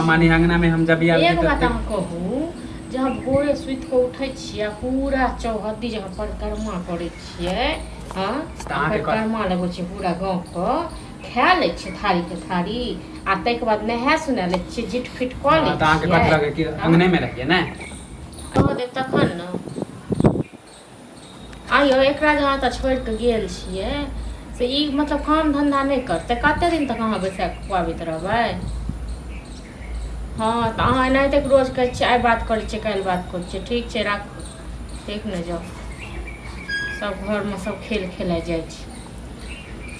माने अंगना में हम जब भी आबै एगो छी बात तऽ अहाँ कहू जे हम भोरे सुति कऽ उठै छियै आ पूरा चौहद्दी जे हम परिक्रमा करै छियै, हँ, तऽ अहाँके परिक्रमा लगबै छियै पूरा गाँवके, खा लै छियै थारीके थारी आ ताहिके बाद नहा सुना लै छियै, जिट फिट कऽ लै हँ, तऽ अहाँके छियै। कथी लगै कि अंगने में रहियै ने? दऽ देब तखन ने। आइयो एकरा जे अहाँ एतऽ छोड़ि कऽ गेल छियै से ई मतलब काम धन्धा नहि करतै? कते दिन तक अहाँ बैसा कऽ खुआबैत रहबै? हँ, तऽ अहाँ एनाहिते रोज कहै छियै, आइ बात करै छियै, काल्हि बात करै छियै। ठीक छै, राखू। ठीक ने, जाउ। सब घरमे सब खेल खेलाइ जाइ छै।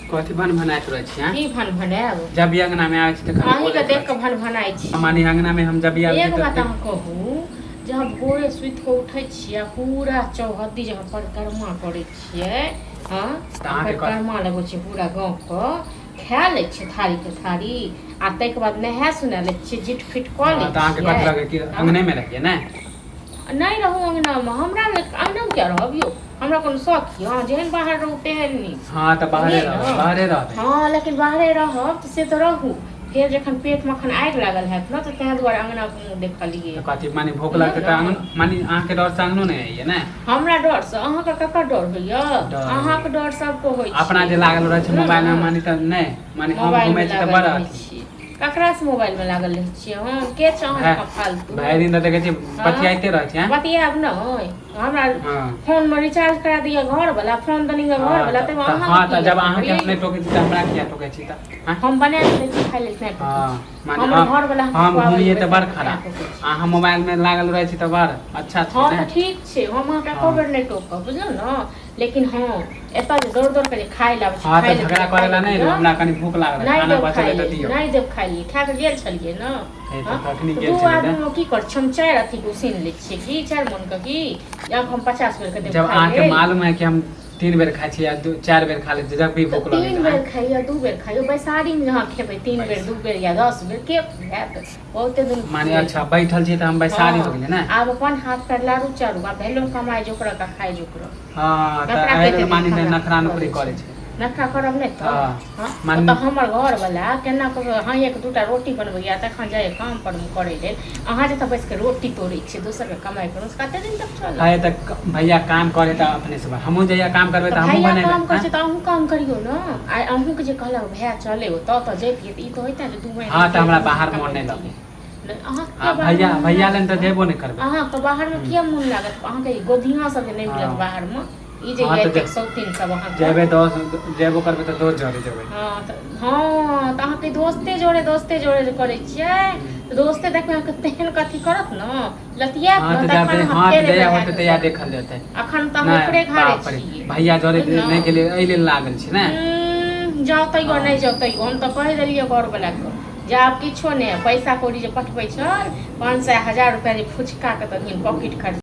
कथी भन भनाइत रहै छी? की भन भनायब? जब भी अंगना में आबै छी तऽ खाली अहीँके बोलैत देख रहै कऽ भन भनाइ छी। छी। माने अंगना में हम जब भी आबै छी एगो तऽ बात अहाँ कहू जे हम भोरे सुति कऽ उठै छियै आ पूरा चौहद्दी जे हम परिक्रमा करै छियै, हँ, तऽ अहाँके परिक्रमा लगबै छियै पूरा गाँवके, खा लै छियै थारीके थारी आ ताहिके बाद नहा सुना लै छियै, जिट फिट कऽ लै हँ, तऽ अहाँके छियै। कथी लगै कि अंगने में रहियै ने? नहि रहू अङ्गनामे, हमरा अङ्गनामे किया रहब यौ? हमरा कोनो शौक यऽ? अहाँ जेहन बाहर रहू तेहन नीक। हँ, तऽ बाहरे बुझलियै रहबै। ने? बाहरे रहबै। हँ, लेकिन बाहरे रहब तऽ से तऽ रहू, फेर जखन पेटमे एखन आगि लागल हैत ने, तऽ ताहि दुआरे अङ्गनाके मुँह देखलियै। तऽ कथी माने भूख बुझलियै लगतै तऽ ने? अंगनो माने अहाँके डर से अंगनो नहि आइए ने? हमरा डरसँ अहाँके ककर डर होइए? डर अहाँके डर सबके होइ अपना छै जे लागल रहै छै बुझलहुँ मोबाइल ने? में, माने तऽ नहि माने हम मोबाइलमे घुमै छी तऽ लागल बड़ रहै अथी छी। ककरासँ मोबाइलमे लागल रहै छियै हम? के छै अहाँ भए जकाँ फालतू? भरि दिन तऽ देखै छी बतियाइते रहै छी। आँय? बतियाब नहि हमरा। हँ। फोनमे रिचार्ज करा दिअ घरवला, फोन देनी हँ, घरवला, तऽ ताहिमे तऽ अहाँके हँ, की तऽ जब यऽ? अहाँके हम नहि टोकै छी तऽ हमरा किया टोकै छी तऽ? आँय? हम बना कऽ दै छी खाय लेल तैं टोकै हँ छी। माने हमर हम घरवला हम खुआबै घुमियै लए तऽ बड़ बैसा कऽ तैं खराब, टोकै छी। अहाँ मोबाइलमे लागल रहै छी तऽ बड़ अच्छा छै हँ, ने? तऽ ठीक छै, हम अहाँके एको हँ। बेर नहि टोकब, बुझलहुँ ने? लेकिन हँ, एतऽ जे दौड़ दौड़ कऽ जे खाय लए आबै छै, हँ, खाय तऽ लए झगड़ा दिअ, करै खाय लए लए नहि दिअ। एलहुँ, हमरा कनि भूख लागल है, नहि खाना देब बचल खाय है तऽ लेल। दियौ। नहि देब खाय लेल, खा कऽ गेल छलियै ने। हे, तऽ हँ, कखनी तऽ गेल दू छलियै तऽ? आदमीमे की करै छियै? हम चारि अथीके उसीन लै छियै की चारि मोनके की या हम 50 बेरके देब जब खाय अहाँके लेल? मालूम है कि हम 3 बेर खाइ छी या दू चारि बेर खा लै छी, जब भी तऽ भूख लगै 3 छै। बेर खइयौ, 2 बेर खइयौ, बैसारीमे जे अहाँ खेबै 3 बेर, 2 बेर या 10 बेर, के हैत बहुते दिन? माने अच्छा, बैठल छी तऽ हम बैसारी हो हँ गेलै ने? आब अपन हाथ पैर लारू चारू, आब भेलो कमाइ जोकरक आ खाइ जोकरक। हँ, तऽ ककरा एहि कते लेल दिन माने खाना नखरा नुकरी करै करै छै? छै। नखरा करब नहि तऽ? हँ। हँ, माने ओतऽ हमर घरवला केना कऽ हँ एक दूटा रोटी बनबैया, तखन जाइया काम पर करै लेल। अहाँ जतऽ बैस कऽ रोटी तोड़ै छियै दोसरके कमाइ करू, कते दिन तक चलत? है तऽ भैया काम करे तऽ अपने से, हमहूँ जहिया काम करबै तऽ तऽ हमहूँ भैया बनेबै। काम करै छै तऽ अहूँ काम करियौ ने। आइ अहूँके जे कहलक भैया चले ओतऽ तऽ जैतियै, तऽ ई तऽ होइते जे 2 महीना हँ, तऽ हमरा बाहर मोन नहि लगै। अहाँके आ बाहरमे भैया मोन भैया लागत लग तऽ ने? जेबो नहि करबै। अहाँके बाहरमे किया मोन लागत? अहाँके ई गोधिया सब जे नहि मिलत बाहरमे, ई जे हँ, यऽ तऽ एतेक शौकीन सब अहाँके जेबै दोस्त, जेबो करबै तऽ दोस्त जरे जेबै। हँ तऽ, हँ तऽ अहाँके दोस्ते जोड़े दोस्ते जोड़े जे करै छियै तऽ दोस्ते देखबै अहाँके तेहन कथी करत ने, लतियात हँ ने तऽ तखन जब अहाँ हँ फेर तऽ एबै जहिया होतै भए तहिया कऽ। देखल जेतै। अखन तऽ अहाँ नहि ओकरे घरे बाप रे छियै, भैया जरे बुझलहुँ? नहि गेलियै एहि लेल लागल छै ने। जाउ तैयो, हँ। नहि जाउ तैयो, हम तऽ कहि देलियै घरवलाके जे आब किछो नहि, पैसा कौड़ी जे पठबै छल 500 1000 रुपैआ जे फुचका के तऽ पॉकेट खर्च।